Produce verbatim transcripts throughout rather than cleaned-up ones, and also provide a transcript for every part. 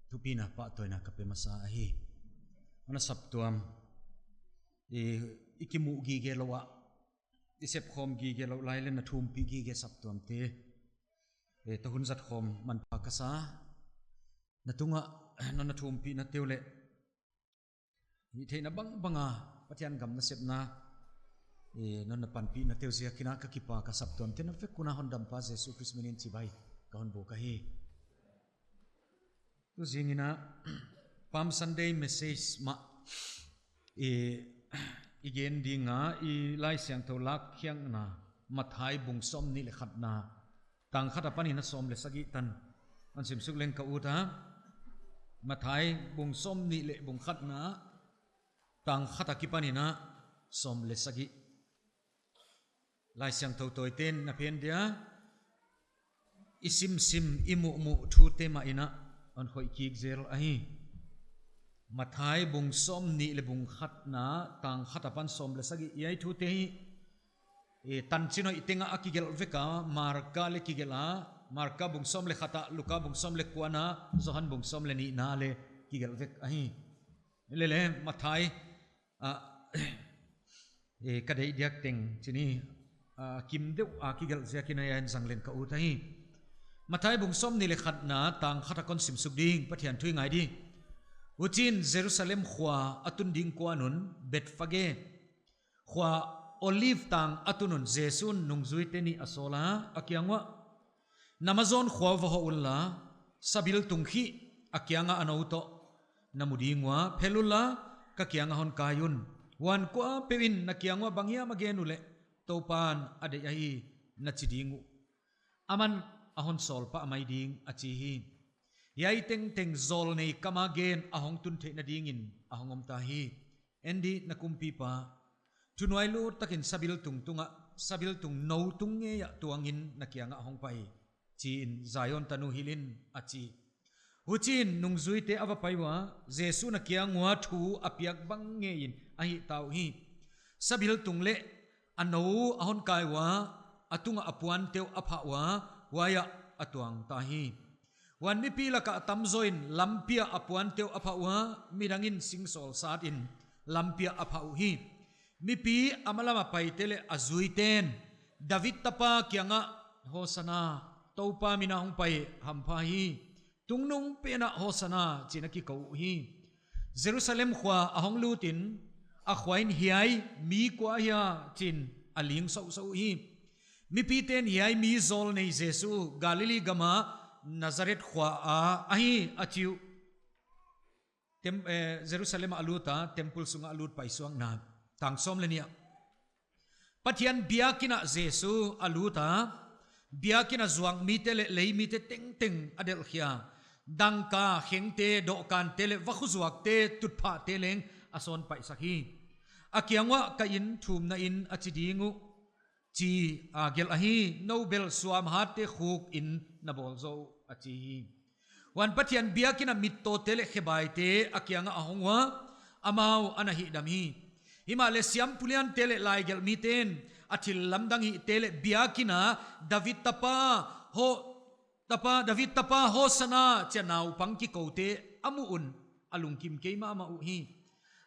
Thupina pahtawina ka pe masa ahi. Ana saptuam. I, i kimu gige lou a. I sepkhawm gige lou lai leh na thumpih gige saptuamte. E, toh hun zat khawm manpha ka sa. Na tunga, na, na thumpihna teu leh. Hih theihna bangbanga, Pathian gam nasepna. E, na, na panpihna teu ziakin a ka kipak a saptuamte na vek un a hondampa Jesu Khrist minin chibai ka hon buk ahi. Tu zingin a, Palm Sunday message mah, i, i gen ding a, i Laisiangthou lakkhiakna, Matthai bung sawmnih leh khatna, tang khat apanin a sawm leh sagih tan. Hon simsuk leng ka ut a, Matthai bung sawmnih leh bung khatna, tang khat akipanin a sawm leh sagih. Laisiangthou tawite'n na phen dia, i simsim i muhmuh thute mah in a hon khoih kik zel ahi. Matthai bung sawmnih leh bung khatna, tang khat apan sawm leh sagih, hiai thute hi, e, tanchinhoih teng ah a kigelh vek a, Marka leh kigelh a, Marka bung sawm leh khat ah, Luka bung sawm leh kua na, Johan bung sawm leh nihna leh kigelh vek ahi. Lele, Matthai, a, e, ka deih diak teng, chih ni, a, kim deuh a kigelh ziakin a hiai zang leng ka ut ahi. Matthai bung sawmnih leh khatna, tang khat a kon simsuk ding, Pathian thu i ngai di. Huchiin Jerusalem khua a tun ding kuan un, Bethphage khua Olive tang a tun un Jesu'n nungzuite nih a sawl a, a kiang uah, Na mazawn khua uah va hoh unla, sabiltung khih a kiang ah a nou toh na mu ding ua, phel unla, ka kiang ah hon kai un. Huan kuapeuh in na kiang uah banghiam a gen uleh, Toupa'n a deih ahi, na chi ding uh. Aman a hon sawl pah mai ding, a chi hi. Hiai tengteng zawlnei kam a gen a hong tun theihna dingin a hong om ta hi. En di, na kumpipa, thunuailut takin sabiltung tungah, sabiltung nou tung ngei ah tuangin na kiang ah hong pai, chiin Zion tanu hilh in, a chi. Huchiin nungzuite a va pai ua, Jesu'n a kiang ua thu a piak bang ngeiin a hih ta uhi. Sabiltung leh a nou a hon kai ua, a tungah a puante uh a phah ua, huai ah a tuang ta hi. Huan mipi lakah a tamzaw in lampi ah a puante uh a phah ua, midang in singsawl sat in lampi ah a phah uhi. Mipi a malam a paite leh a zuite'n, David tapa kiang ah, Hosanna, Toupa min a hong pai hampha hi, tungnungpen ah Hosanna, chiin a kikou uhi. Jerusalem khua a hong lut in, a khua in, Hiai mi kua hia? chiin a ling sohsoh uhi. Mipite'n, Hiai mi zawlnei Jesu, Galilee gam a Nazareth khua a ahi, a chi uh. Tem-, eh, Jerusalem ah a lut a, temple sung ah a lut paisuakna, tang sawm leh nih ah. Pathian biakin ah Jesu a lut a, biakin a zuak mite leh lei mite tengteng a delhkhia, dangka khengte, dohkante leh vakhu zuakte, tutphahte leng a sawn paisak hi. A kiang uah, Ka inn thumna inn a chi ding uh, chi a gelh ahi, nou bel suamhatte khuk inn na bawl zaw uh, a chi hi. Huan Pathian biakin ah mittawte leh khebaite a kiang ah a hong ua, amau ana hihdam hi. Himahleh siampuliante leh laigelh mite'n a thillamdang hihte leh biakin ah, David tapa, ho-, tapa, David tapa, Hosanna, chiin naupang kikoute a muh un a lungkim kei mahmah uhi.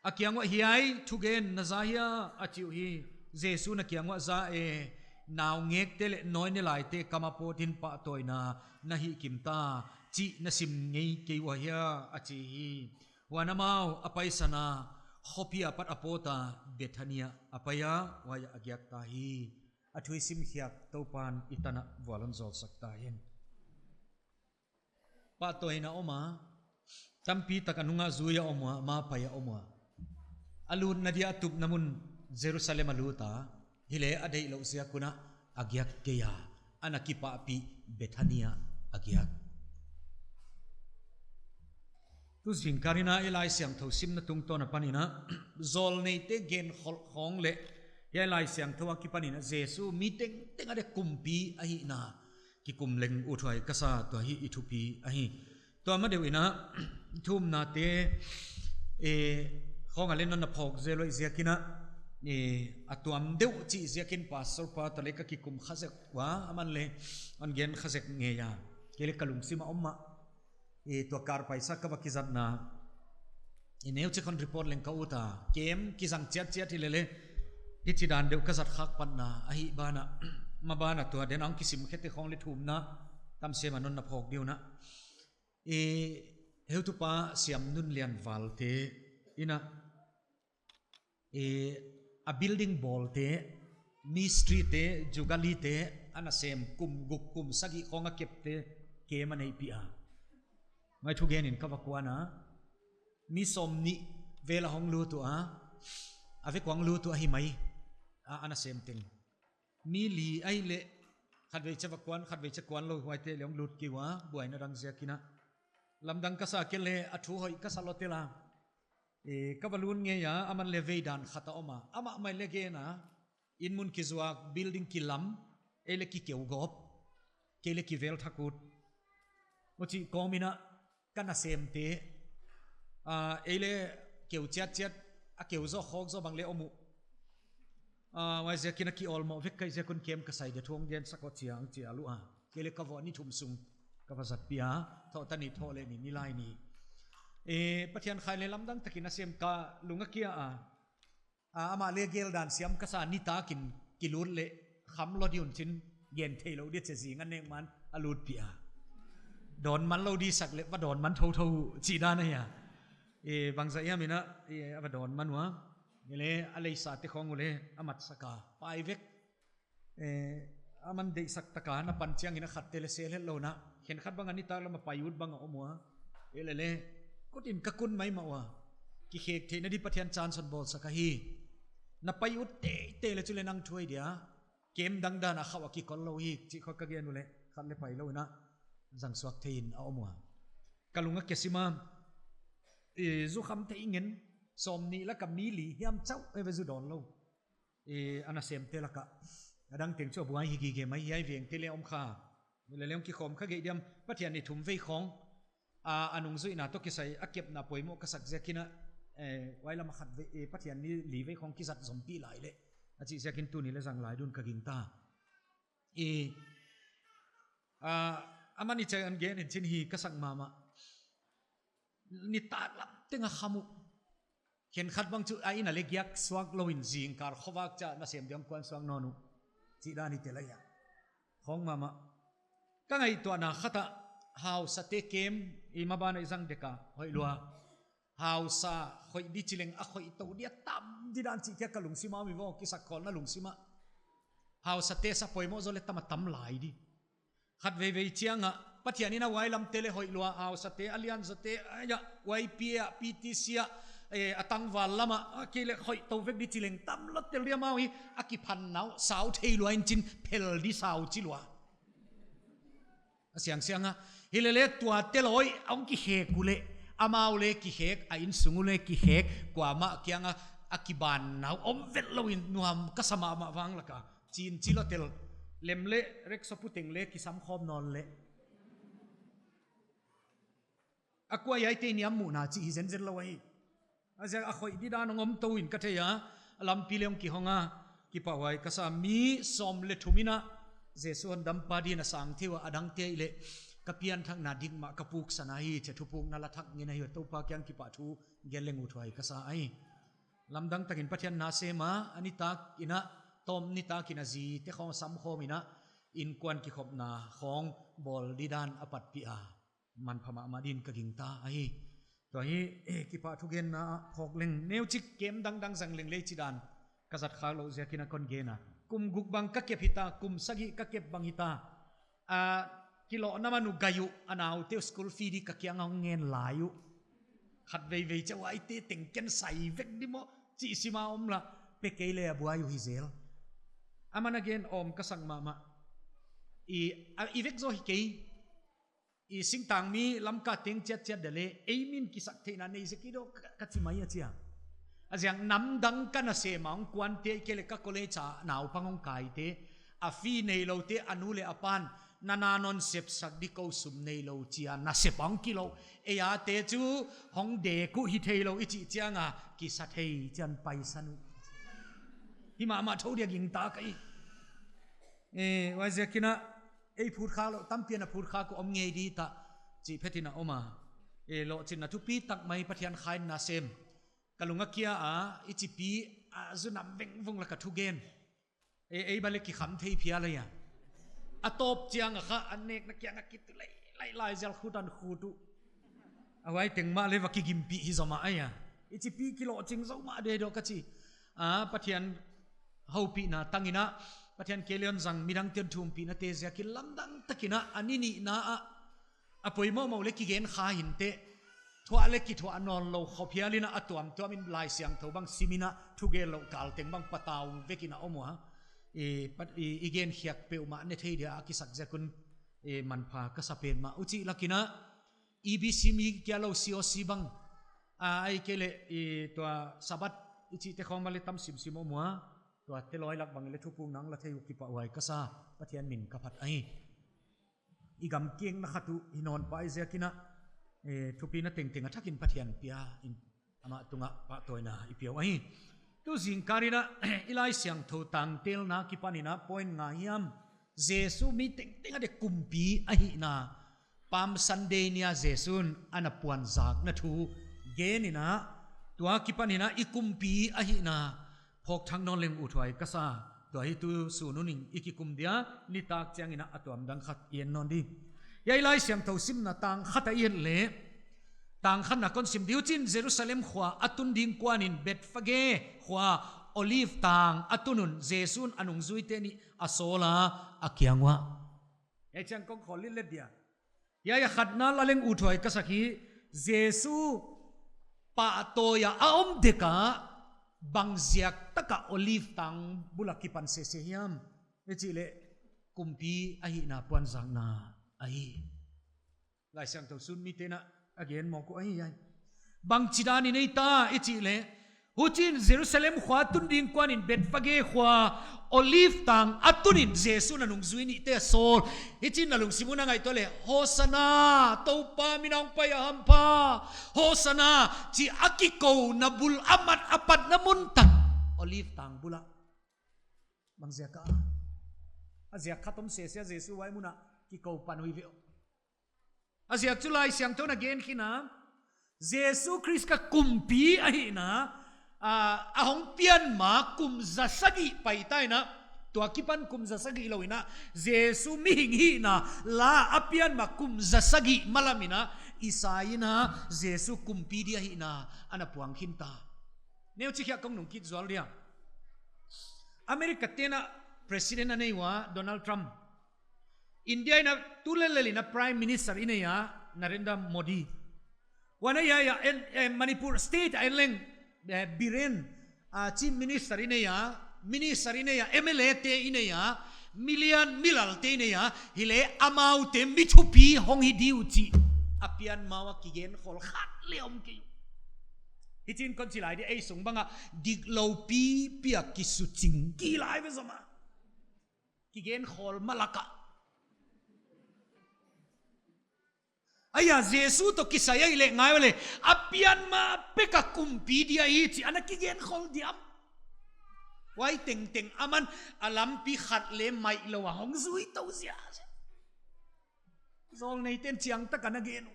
A kiang uah, Hiai thugen na za hia? a chi uhi. Jesu'n a kiang uah, Za e, naungekte leh nawinelaite kam a pawtin pahtawina na hihkim ta, chih na sim ngei kei ua hia? a chi hi. Huan amau a paisan a, khopi apat a pawt a, Bethania a pai a, huai ah a giak ta hi. A thu i simkhiak Toupa'n i tan ah vual hon zawlsak ta hen. Pahtawina om a, tampi tak a nung ah zui a om ua, mah pai a om ua. A lutna dia a tupna mun Jerusalem a lut a, hileh a deihlouh ziak un a giak kei a, ana kipahpih Bethania a giak. Tu zingkal in a i Laisiangthou simna tungtawn apanin a, zawlneite gen kholh khawng leh, hiai Laisiangthou akipanin a Jesu mi tengteng a dek kumpi ahihna kikum leng uthuai ka sa, tua hi i thupi ahi. Tua ma deuh in a, thumnate, eh, khawng a leng non na phawk zel uh ziakin a, eh, a tuam deuh chih ziakin Pastor pa toh leng ka kikum kha zek ua, aman leng hon gen kha zek ngei a. Kei leng ka lungsim a om mah. I tua kar paisa ka va kizatna, i neuchik khong report leng ka ut a, kem kizang chiat chiat hi lele. Hichi dan deuh ka zat khak patna ahi bana, ma bana tua den ang kisim khete khong le thumna tamsem a non na phawk diu na. I heutupa Siamnunlian Valte ina, i a building bawlte, mistri te, jugali te, ana sem kum guk kum sagih khong a kepte, kem a neihpih a. Ngai thugen in ka va kuan a, mi sawmnih vel a hong lut uh a, a vek uah lut uh ahi mai, a ana sem teng. Mi li ahihleh, khatvei cha va kuan, khatvei cha kuan lou, huaite le hong lut kei ua, buaina dang ziak ina. Lamdang ka sa kei le, a thu hoih ka sa lou tel a. E, ka va lut ngei a, aman le vei dan khat a om a. Amah mai le gen a, inn mun kizuak, building kilam, ei le kikeu gawp, kei le kivel thak ut. Huchi kawm ina, ka nasemte, a, ei le keu chiat chiat, a keu zaw khawk zaw bang le om uh. A, huaiziak ina ki awlmoh vek ka hih ziak un kem ka sai dia thu hong gen sak uh chiang chial uh a. Kei le ka va ni thum sung ka va zatpih a, thoh ta ni thoh le ni ni lai ni. E, Pathian khai le lamdang takin a sem ka lung a kia a. A, amah le gel dan siam ka sa, nitakin kilut le kham lou di un chin, gen theilou di che zing a nek man a lutpih a. Dawn man lou di sak le va dawn man thotho uh chih dan ahi a. E, bangzah hiam ina, e, a va dawn man ua. Ei le a leisa te khong uh le a mat sak a. Pai vek. E, aman deihsak taka na pan chiang ina khatte le sel hetlou na. Khenkhat bang a nitak lam a pai ut bang a om ua. Ei lele, kut in ka kun maimah ua. Kikhek theihna di Pathian chance hon bawl sak ahi. Na pai ut teitei le chu le nang thuai dia. Kem dang dan a khauh a kikol lou hi, chih khong ka gen uh le, khat le pai lou ina. Zang suak thei in a om ua. Ka lung a kia sim a. I, zu kham thei ngen, sawmnih laka mi li hiam chauh e ve zu dawn lou. I, a nasemte laka. A dang teng chu a buai hi gige mai, hiai vengte le om kha. Ei le leng kikhawm kha gei diam, Pathian ni thum vei khong. A, a nungzuihna toh kisai a kepna poimoh ka sak ziak ina, e, huai lam a khatvei, e, Pathian ni li vei khong kizat zompih lai le. A chih ziak in tuni le zang lai dun ka gingta. I, a, aman i chai an gen in chin hi ka sak mahmah. Nitak lam teng a kham uh. Khenkhat bang chu a inn a le giak suak lou in zingkal khovak cha nasem diam kuan suak nawn uh. Chih dan hi tel ahi a. Khong mahmah. Ka ngaihtuahna khat a hausate kem i ma bana i zang dek a hoih lua. Hausa khoih di chi leng a khoih tou dia tam di dan chih kia ka lungsim a mi vo kisak khol na lungsim a. Hausate sa poimoh zaw le tam a tam lai di. Khatveivei chiang a, Pathian ina huai lamte le hoih lua, hausate, a lian zawte, a ya, huai pia, P T C a, e, a tangval lam a, a kei le hoih tou vek di chi leng tam lou tel dia mau hi, a kiphanna uh, sau thei lua in chin, phel di sau chi lua. A siangsiang a, hi lele tuate loi, a hong kikhek uh le, amau le kikhek, a innsung uh le kikhek, kuamah kiang a, a kibanna uh, om vet lou in nuam ka sa mahmah vang laka. Chin chi lou tel, lem le, rek sopu teng le, kisam khawm nawn le. A kua hiaite niam muhna chih hi zenzen lou ahi. A ziak a khoih di dan hong om tou in ka thei a, a lampi le hong kihong a, kipahhuai ka sa mi sawm le thum ina, Jesu hon dampa di na sang thei ua a dangte le, ka pianthakna dik mah ka puksan ahi, che thupukna la thak ngen ahi, Toupa kiang kipahthu, gen leng uthuai ka sa ahi. Lamdang takin Pathian na sem a, a nitak ina, tawm nitak ina zite khong samkhawm ina, innkuan kikhopna khong bawl di dan a patpih a. Manpha mahmah din ka gingta ahi. Tua hi, eh, kipahthu genna ah phawk leng neuchik kem dangdang zang leng lei chi dan. Ka zat khak lou ziak ina kon gen a. Kum guk bang ka kep hita, kum sagih ka kep bang hita. A, kilawhna man uh gai uh, a naute uh school fee di ka kiang a hong ngen lai uh. Khatveivei cha huaite teng ken sai vek di maw, chih sim a om la, pe kei le a buai uh hi zel. Aman a gen om ka sak mahmah. I, a, i vek zaw hi kei. I singtangmi Lamka teng chiatchiat dia le, ei min kisak theihna nei zek i daw ka, ka chi mai a chia. A ziak namdang ka na sem a hong kuante kei le ka college a naupang hong kaite, a fee neiloute a nu le a pan, na na non sepsak di kou sum neilou chia, na sep a hong kilou. Ei a te chu hong dek uh hi theilou i chih chiang a, kisa thei chian paisan uh. Hi mahmah thou dia gingta ka hi. Eh, huaiziak ina, ei phut khak lou, tampi ana phut khak uh om ngei di ta. chih phetin a om a. E, lohchinna thupi tak mai Pathian khaina sem. Ka lung a kia a, i chipi a zu nam vengvung la ka thugen. E, ei bang leh kikham thei phial ahi a. A tawp chiang a kha, a nekna kiang a kitu lai, lai, lai zel khut an khut uh. A huai teng mah leh va kigimpih hi zomah ahi a. I chipi kilohching zomah deihdoh ka chi. A, Pathian houpihna tang in a, Pathian kei leh hon zang midangte'n thumpihna te ziakin lamdang takin a, a ni nihna ah a poimoh moh leh kigen kha hinteh, thuah leh kithuah nawnlou khop hial in a, a tuamtuam in Laisiangthou bang sim in a, thugenlouh kal teng bang patau vekin a om ua. I, pat, i, i gen khiak peuhmah ne thei dia a kisak ziak un, i, manpha ka sa petmah. Huchi lak in a, E B C mi kia lou C O C bang, a, ahihkeileh, i, tua Sabbath i chihte khong mah leh tam simsim om ua. Tuate lawi lak bang leh thupukna la thei uh kipahhuai ka sa, Pathian min ka phat ahi. I gam kengna khat uh hi nawn pah ziak in a, eh, thupina tengteng a thakin Pathian pia in, amah tungah pahtawina i pia uh ahi. Tu zingkal in a, i Laisiangthou tangtelna kipan in a point nga hiam, Jesu mi tengteng a diak kumpi ahihna, Palm Sunday ni a Jesu'n ana puanzakna thu gen in a, tua kipan in a i kumpi ahihna phawk thak nawn leng uthuai ka sa. Tua hi tu sun hun in i kikum dia, nitak chiang in a, a tuamdang khat i en nawn di. Hiai Laisiangthou simna tang khat a i et leh, tang khatna kon sim di uh chin, Jerusalem khua a tun ding kuan in Bethphage khua Olive tang a tun un Jesu'n a nungzuite nih a sawl a, a kiang uah. Hiai chiang kong khawl lillet dia. Hiai a khatna la leng uthuai ka sak hi, Jesu pahtawi a a om dek a, bang ziak tak a Olive tang bul a kipan sese hiam i chih leh, kumpi ahihna puanzakna ahi. Laisiangthou sun mite'n a gen mawk uh ahi ai. Bangchidan in ei ta i chih leh, huchiin Jerusalem khua tun ding kuan in Bethphage khua Olive tang a tun in Jesu'n a nungzui nihte a sawl. Hichiin na lungsim un a ngaihtuah leh, Hosanna, Toupa min a hong pai a hampha, Hosanna, chi a kikouna bul a mat a patna mun tan Olive tang bul ah. Bang ziak a? A ziak khat om sese a, Jesu huai mun ah kikou pan uh hi ve. A ziak chu Laisiangthou'n a gen khin a, Jesu Khrist ka kumpi ahihna, a, a hong pian ma kum za sagih paita in a, tua kipan kum za sagih lou in a, Jesu mihing hihna la a pian ma kum za sagih malam in a, Isai in a, Jesu kumpi di ahihna ana puang khin ta. Neuchik hiai kong nung kit zual dia. America te'n a president a nei ua, Donald Trump. India in a tulel lel in a Prime Minister i nei a, Narendra Modi. Huan a hiai a en, eh, Manipur State a en leng, eh, Biren, ah, Chief Minister i nei a, Minister i nei a, M L A te i nei a, milian milal te i nei a, hileh amaute mi thupi hong hi di uh chih a pian ma ua kigen khol khat leng om kei. Hichiin kon chi lai di, ei sung bang a diklou pipi a kisuching kei lai ve zomah. Kigen khol ma lak ah. Aia, Jesu toh kisai ahihleh ngai uleh, a pian ma pek a kumpi di ahi chih ana kigen khol diam? Huai tengteng aman a lampi khat leng maih lou a hong zui tou ziahziah. Zawlneite'n chiang tak a na gen uh.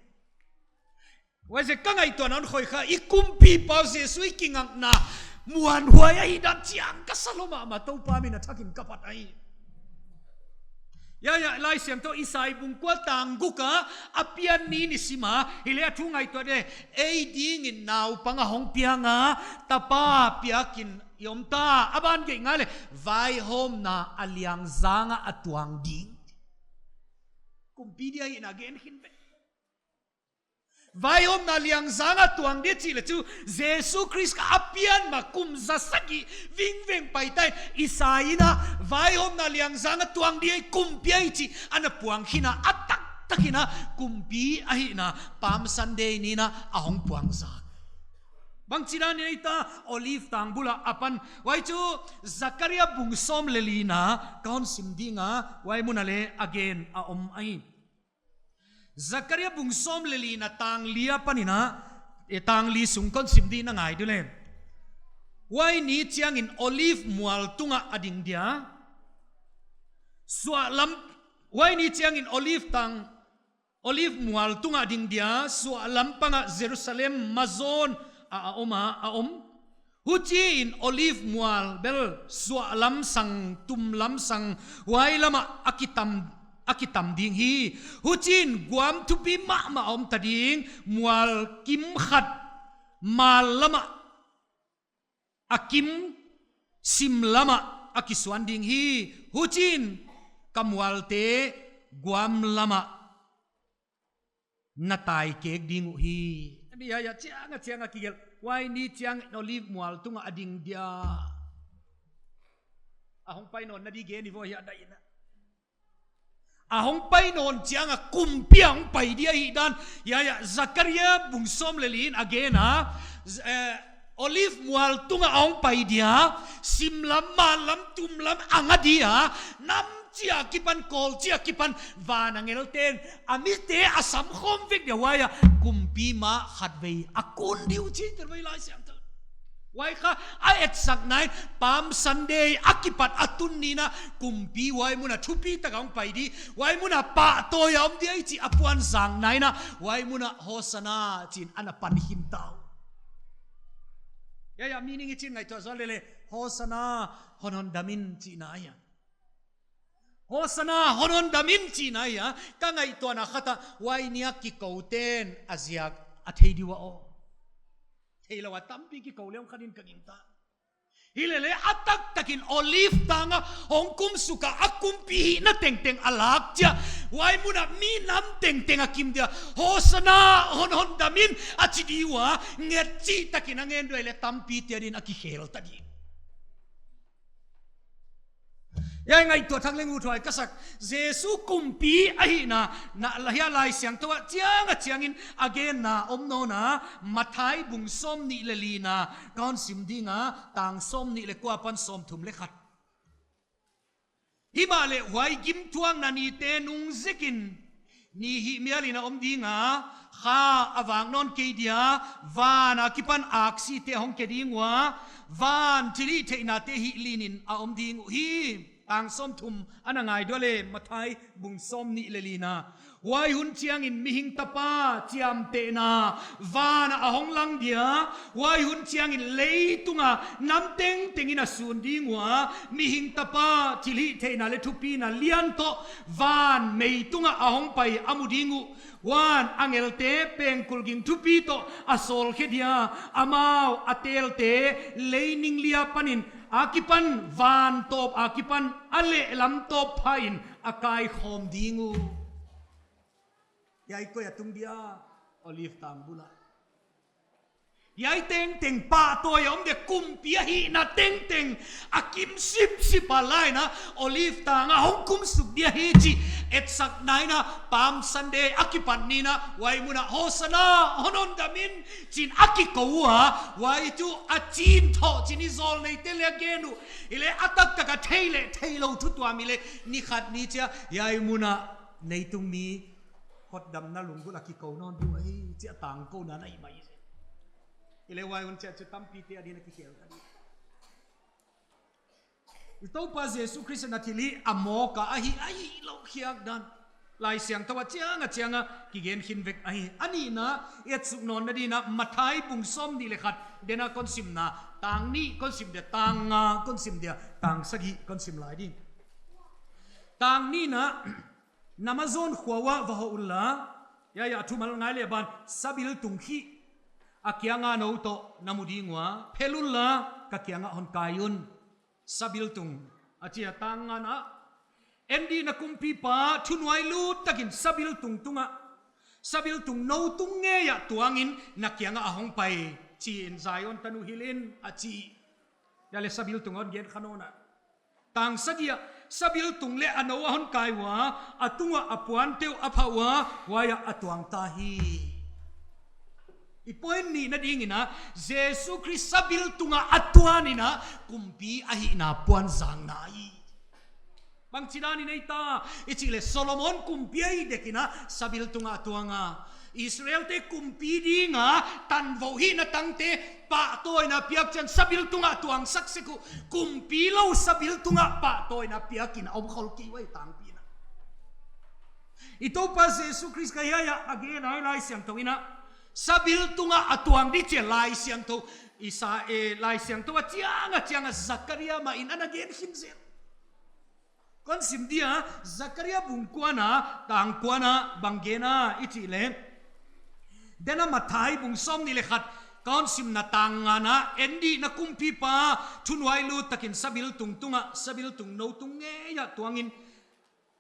Huaiziak a ka ngaihtuahna in khoih kha, i kumpipa uh Jesu i kingakna muanhuai ahihdan chiang ka sa lou mahmah, Toupa min a thakin ka phat ahi. Hiai, hiai, Laisiangthou Isai bung kua tang guk a, a pian ni i sim a, hileh a thu ngaihtuah di, ei dingin naupang a hong piang a, tapa piakin i om ta, a ban gei ngai leh, vaihawmna a liangzang a a tuang ding. Kumpi di ahihna gen khin ve. Vaihawmna liangzang a tuang di chih leh chu, Jesu Khrist kha a pian ma kum za sagih vingveng paita in, Isai in a vaihawmna liangzang a tuang di ahi, kumpi ahi chih ana puang khin a, a taktak in a kumpi ahihna Palm Sunday ni in a a hong puangzak. Bangchidan in ei ta, Olive tang bul ah a pan. Huai chu Zakaria bung sawm leh li in a ka hon sim ding a, huai mun ah leng a gen a om ahi. Zakaria bung sawm leh li in a tang li a pan in a, eh, tang li sung kon sim di, na ngai di uleh. Huai ni chiangin Olive mual tungah a ding dia. Suahlam, huai ni chiangin Olive tang, Olive mual tungah ding dia suahlam pangah Jerusalem mazawn a, a om a, a om. Huchiin Olive mual bel suahlamsang, tumlamsang, huai lamah a kitam, a kitam ding hi. Huchiin guam thupi mahmah a om ta ding, mual kim khat mal lamah a kim sim lamah a kisuan ding hi. Huchiin ka mualte guam lamah na tai kek ding uh hi. Ani a, a chiang a chiang a kigelh. Huai ni chiang Olive mual tungah a ding dia. A hong pai nawn na di gen i vo hi a daina. A hong pai nawn chiang a kumpi a hong pai dia hi dan. Ya, ya, Zakaria bung sawm leh li in a gen a. Z-, eh, Olive mual tungah a hong pai dia. Simlam, mallam, tumlam, a nga dia. Nam chia kipan, kawl chia kipan, van angel ten a mite a sam khawm vek dia huai a. Kumpi mah khatvei a kun di uh chi, tel vei Laisiangthou. Huai kha a etsakna in Palm Sunday a kipat a tun ni in a kumpi huai mun a thupi tak a hong pai di, huai mun a pahtawi a om dia i chih a puanzakna in a, huai mun a Hosanna chiin ana pan khin ta uh. Ya, ya, meaning i chin ngaihtuah zual leh leh, Hosanna, hon hondam in chihna ahi a. Hosanna, hon hondam in chihna ahi a. Ka ngaihtuahna khat ah huai ni a kikou ten a ziak a thei di ua aw. Theilou a tampi kikou leh hong kha ding in ka gingta. Hilele a taktakin Olive tang a hong kumsuk a, a kumpi hihna tengteng a lak chiah, huai mun a mi nam tengteng a kim dia, Hosanna, hon hondam in a chi di ua, nget chih takin a ngen dia leh tampi te adin a kikhel ta di. Hiai ngaihtuah thak leng uthuai ka sak. Jesu kumpi ahihna, na, la, hiai Laisiangthou ah chiang a chiangin a genna om nawn a, Matthai bung sawmnih leh lina ka hon sim ding a, tang sawmnih leh kua apan sawmthum leh khat. Himahleh huai gimthuakna nite nung ziakin, ni hihmial in a om ding a, kha a vak nawn kei dia, van akipan aksite hong ke ding ua, van thilhihtheihnate hih lin in a om ding uhi. Tang sawmthum ana ngai dia leh, Matthai bung sawmnih leh lina. Huai hun chiangin Mihing Tapa chiamtehna van ah a hong lang dia, huai hun chiangin leitung a nam tengteng in a sun ding ua, Mihing Tapa thilhihtheihna leh thupina lian toh van mei tung ah a hong pai a mu ding uh. Huan angelte pengkul ging thupi toh a sawlkhe dia, amau a telte leining li apanin akipan van tawp akipan a lehlam tawp pha in a kaikhawm ding uh. Hiai koi a tung dia, Olive tang bul ah. Hiai tengteng pahtawi a om dia, kumpi ahihna tengteng a kim sipsip a lai in a, Olive tang a hong kumsuk dia hi chih etsakna in a, Palm Sunday a kipan ni in a, huai mun a Hosanna, hon hondam in chiin a kikou ua, huai chu a chin thoh chiin i zawlneite leh a gen uh. Hileh a taktak a thei leh theilou thu tuam hileh, ni khat ni chia hiai mun a neitung mi hotdamna lunggulh a kikou nawn di uh ahi, chia tangkouna na hih mai. Hileh huai hun chiah chu tampite adin a kikhel ta di. I Toupa Jesu Khrist in a thilhih a mawk a, a hih, a hihlouh khiak dan Laisiangthou ah chiang a chiang a kigen khin vek ahi. A nihna, i etsuk nawnna ding in a, Matthai bung sawmnih leh khat, den a kon simna, tang nih kon sim dia, tang nga kon sim dia, tang sagih kon sim lai ding. Tang nih in a, na mazawn khua uah va hoh unla, ya, ya, thumal ngai leh ban, sabiltung khih a kiang a nou toh na mu ding ua, phel unla, ka kiang ah hon kai un. Sabiltung, a chi a, tang nga in a, en ding na Kumpipa thunuailut takin sabiltung tung ah, sabiltung nou tung ngei ah tuangin na kiang ah a hong pai, chiin Zion tanu hilh in, a chi. Hiai leh sabiltung hon gen kha nawn a. Tang sagih ah, sabiltung leh a nou a hon kai ua, a tung uah a puante uh a phah ua, huai ah a tuang ta hi. I point nihna ding in a, Jesu Khrist sabiltung ah a tuan in a, kumpi ahihna puanzakna hi. Bangchidan in ei ta, i chih leh Solomon kumpi ahi dek in a, sabiltung ah a tuang a. Israelte kumpi ding a, tanvouh hihna tangte pahtawina piak chiang sabiltung ah tuangsak sek uh, kumpi lou sabiltung ah pahtawina piak in a om khol kei uhi tangpi in a. I Toupa Jesu Khrist kha hiai a gen a, Laisiangthou in a sabiltung a a tuang di chi a, Laisiangthou, Isa, eh, Laisiangthou a chiang a chiang a Zakaria mah in ana gen khin zel. Kon sim dia, Zakaria bung kuana, tang kuana bang gen a i chih leh, den a Matthai bung sawmnih leh khat, kon simna tang ngana, en di na kumpipa thunuailut takin sabiltung tung a, sabiltung nou tung ngei a tuangin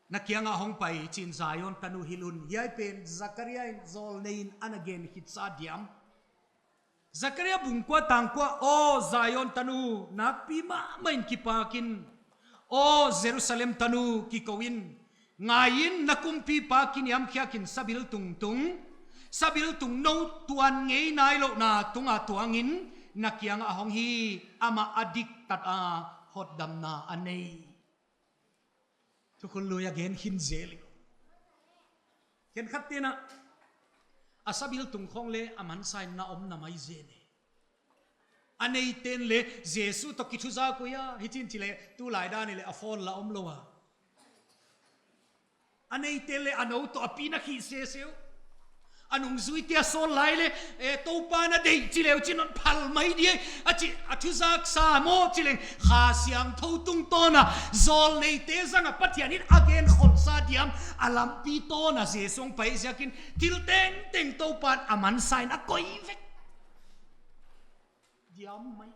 na kiang a hong pai chi'n Zion tanu hilh un. Hiai pen Zakaria in zawlnei in ana gen khit sa diam. Zakaria bung kua tang kua, aw Zion tanu, nakpi mahmah in kipak in. Aw Jerusalem tanu, kikou in. Ngai in, na kumpipa kiniamkhiak in sabiltung tung, sabiltung nou tuan ngei nailouhna tung a tuangin na kiang a hong hi, amah a diktat a, hotdamna a nei. Thukhun Lui a gen khin zel. Khenkhat te'n a, a sabiltung khong leh a mansa in na om na mai zen e. A neite'n leh Jesu toh kithuzak uh hia, hichi'n chi leh tulai dan in leh a phone la omlou a. A neite'n leh a nou toh a pi na khih sese uh. A nungzuite a sawl lai leh, eh, Toupa na deih chi leh uh chi'n hon phal mai di e. A chi, a thuzak sa maw chi leng, Kha Siangthou tungtawn a zawlneite zang a Pathian in a gen khol sa diam, a lampi tawn a Jesu hong pai ziakin, thil tengteng Toupa'n a mansa in a koih vek. Diam mai.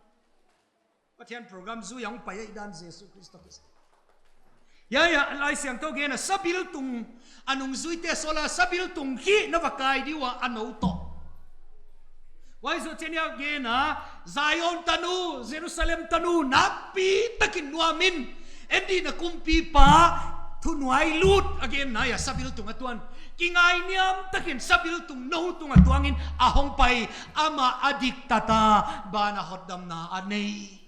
Pathian program zui a hong pai a i dan Jesu Khrist toh kisai. Hiai a, Laisiangthou gen a sabiltung, a nungzuite sawl a sabiltung khih na va kai di ua a nou toh. Huai zoh chiangin a gen a, Zion tanu, Jerusalem tanu, nakpi takin nuam in, en di na kumpipa thunuailut, a gen nai a sabiltung a tuan. Kingainiam takin sabiltung nou tung a tuangin a hong pai, amah a diktat a, banah hotdamna a nei.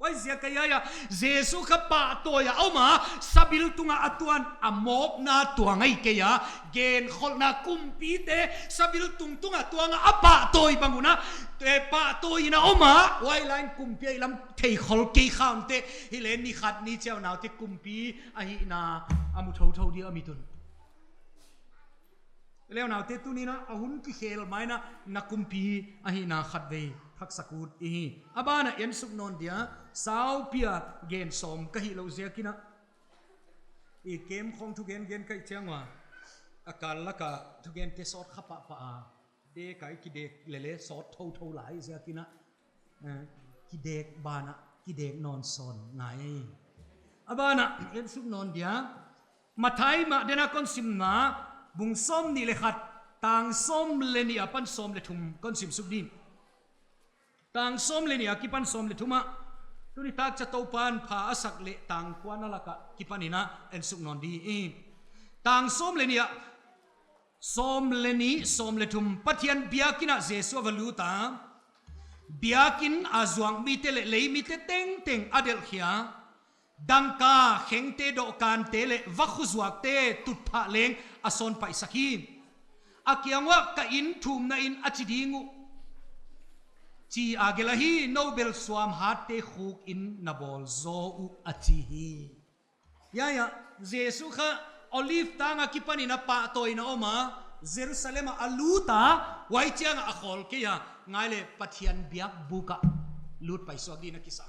Huaiziak a hiai a, Jesu kha pahtawi a om a, sabiltung a a tuan a mawkna tuang ahi kei a, genkholhna kumpite, sabiltung tung a tuang a a pahtawi bang un a, eh, pahtawi in a om a, huai lai in kumpi a i lam thei khol kei kha un te, hileh ni khat ni chiang unaute kumpi ahihna a mu thouthou di a mi tun. Leh unaute tuni'n a, a hun kikhel mai in a, na kumpi ahihna khatvei haksa kei ut i hi. A ban a en suk nawn dia, saupi a gen sawm ka hih louh ziakin a. I kem khong thugen gen ka hih chiang ua. A kal lak a thugente sawt kha pahpah a. Dek a i kidek leh leh sawt thouthou lai ziakin a. Eh, kidek ban a, kidek nawn sawn ngai. A ban a, en suk nawn dia. Matthai mah den a kon simna, bung sawmnih leh khat, tang sawm leh nih apan sawm leh thum, kon sim suk di. Tang sawm leh nih akipan sawm leh thum a. Tuni tak chiang Toupa'n pha a sak leh tang kuana lak a kipan in a en suk nawn di. Tang sawm leh nih a, sawm leh nih, sawm leh thum, Pathian biakin a Jesu a va lut a. Biakin a zuak mite leh lei mite tengteng a delhkhia. Dangka khengte, dohkante leh vakhu zuakte tutphah leng a sawn paisak hi. A kiang uah, ka in thumna in a chi ding uh, chi a gelh ahi, nou bel suamhatte khuk in na bawl zaw uh a chi hi. Hiai a, Jesu kha Olive tang a kipan in a pahtawi in a om a, Jerusalem a a lut a, huai chiang a a khawl kei a, ngai leh Pathian biakbuk a lut paisuak di in a kisa.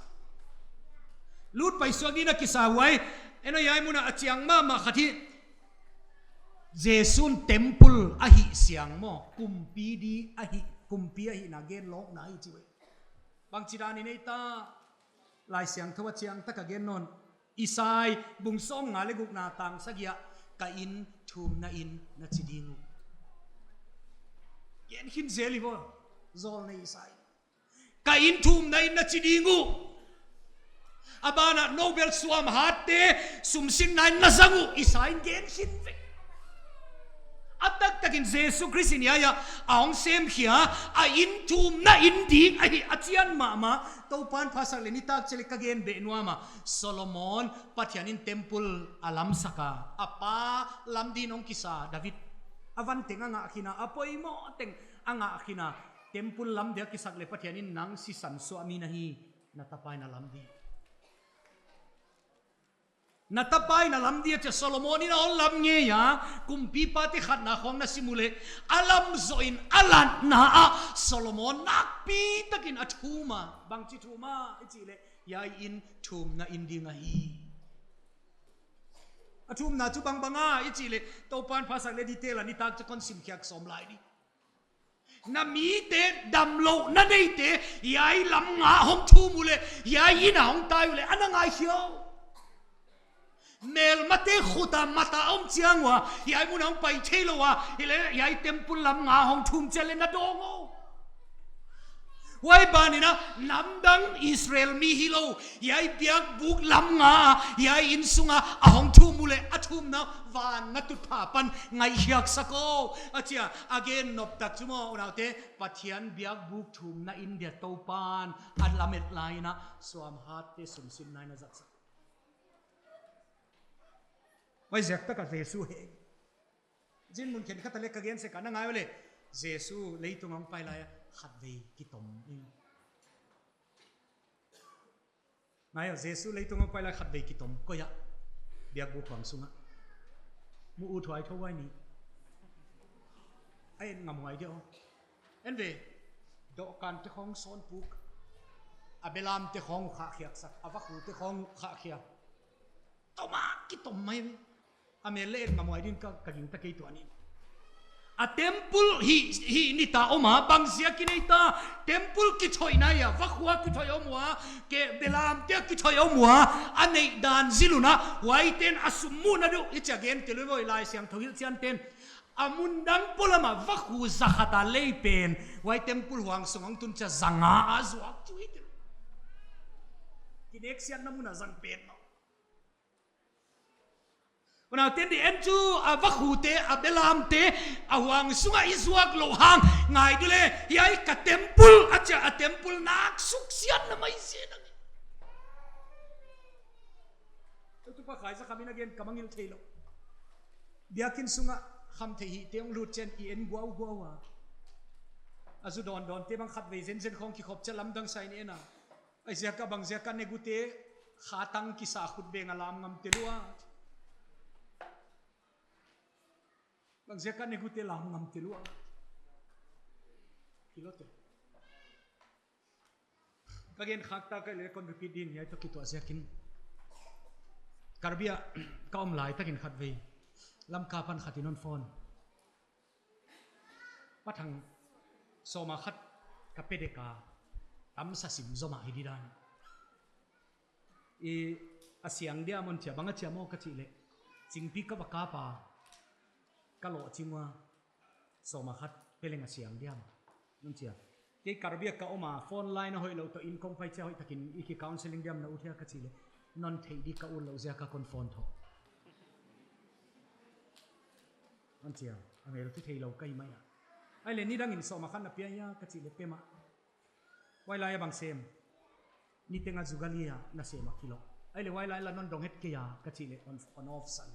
Lut paisuak di in a kisa huai, en aw hiai mun a a chiang mahmah khat hi, Jesu'n temple a hih siang maw, kumpi di a hih, kumpi ahihna gen lawkna hi chi uai. Bangchidan in ei ta, Laisiangthou a chiang tak a gen nawn. Isai, bung sawmnga leh gukna tang sagih a, ka in thumna in na chi ding uh. Gen khin zel hi maw, zawlnei Isai. Ka in thumna in na chi ding uh. A ban a nou bel suamhatte, sumsinna in na zang uh, Isai in gen khin vek. A taktak in Jesu Khrist in hiai a, a hong semkhia, a in thumna in ding ahi a chian mahmah, Toupa'n pha sak leh nitak chiang leh ka gen beh nuam a, Solomon, Pathian in temple a lamsak a, a pa lam di in hong kisa, David. A van teng a ngah khin a, a poimoh teng a ngah khin a, temple lam di a kisak leh Pathian in nang sisan suahmi na hi, na tapa in a lam di. Na tapa in a lam dia chia Solomon in a hon lam ngei a, kumpipate khatna khong na sim uleh, a lam zoh in a latna ah Solomon nakpi takin a thum a, bangchi thum a i chih leh, hiai inn thumna inn ding ahi. A thumna chu bangbang a i chih leh, Toupan phasak leh detail a nitak chu kon sim khiak sawm lai di. Na mite damlouhna neite, hiai lam nga hong thum uleh, hiai inn a hong tai uleh, ana ngai hiau. Melmate khut a mat a om chiang ua, hiai mun a hong pai theilou a, hileh, hiai temple lam nga hong thum chiang leh na dawng aw. Huai ban in a, namdang Israel mi hilou, hiai biakbuk lam nga, hiai inn sung a, a hong thum uleh, a thumna van na tutphah pan ngaihkhiak sak aw. A chia, a gen nop tak chu maw, unaute, Pathian biakbuk thumna inn dia Toupan a lamet lai in a, suamhatte sumsimna in a zat sak. Huaiziak tak a Jesu he. Zin mun khenkhat a leh ka gen sek a na ngai uleh. Jesu leitung a hong pai lai a khatvei kitom. Ngai aw, Jesu leitung a hong pai lai khatvei kitom. Koi ah? Biakbuk huang sung ah. Mu ut huai tho huai ni. A en ngam huai dia aw. En ve, dohkante khong sawn puk. A belamte khong khahkhiak sak. A vakhute khong khahkhia. Tom a kitom mai ve. A mel leh en ngam huai din ka, ka gingta kei tuan in. A temple hih, hih ni ta om a, bangziak in ei ta, temple kithoihna hia, vakhua kithoih om ua, ke belamte kithoih om ua, a neih dan zil un a, huaiten a sum muhna uh, i chia gen te lui voi Laisiangthou hilhchianten. A mun dang polam a vakhu za khat a lei pen, huai temple huang sung hong tun chia za nga a zuak chu hi te. Kineksiatna mun a zang pen maw. Unaute, in the end chu, a vakhute, a belamte, a huang sung a i zuak louh hang, ngai di leh, hiai ka temple, a chia a temple nak suksiatna mai zen a. Tupa Khaisa Kham in a gen ka mangngilh theilou. Biakinn sung a khamtheih hihte hong lut chiang i en guauguau a. A zu dawndawnte bang khatvei zenzen khong kikhop chia lamdang sa in en a. Huaiziak a bangziak a negute khatang kisa khut beng a lam ngam te lua. Bangziak a negute lam ngam te lua. Kilote. Ka gen khak ta ka leh kon repeat din hiai toh kituak ziakin. Karbi a ka om lai takin khatvei Lamka pan khat in hon phone. Pa Thang, sawma khat ka pe dek a, tamsa sim zomah hi di dan. I a siang diam hon chia, bang a chia maw ka chih leh, Chingpi ka va kap a, ka lohching ua, sawma khat pe leng a siang diam, hon chia. Kei Karbi a ka om a, phone line a hoihlou toh in kong pai chia hoih takin i ki counseling diam na ut hia ka chih leh, non theih di ka ut louh ziak a kon phone thou. Hon chia, a mel thu theilou ka hi mai a. Ahihleh nidang in sawma khat na pia hia ka chih leh pe mah. Huailai a bang sem? Niteng a jugali a na sem a kiloh. Ahihleh huailai la non dong het kei a ka chih leh on, on off san.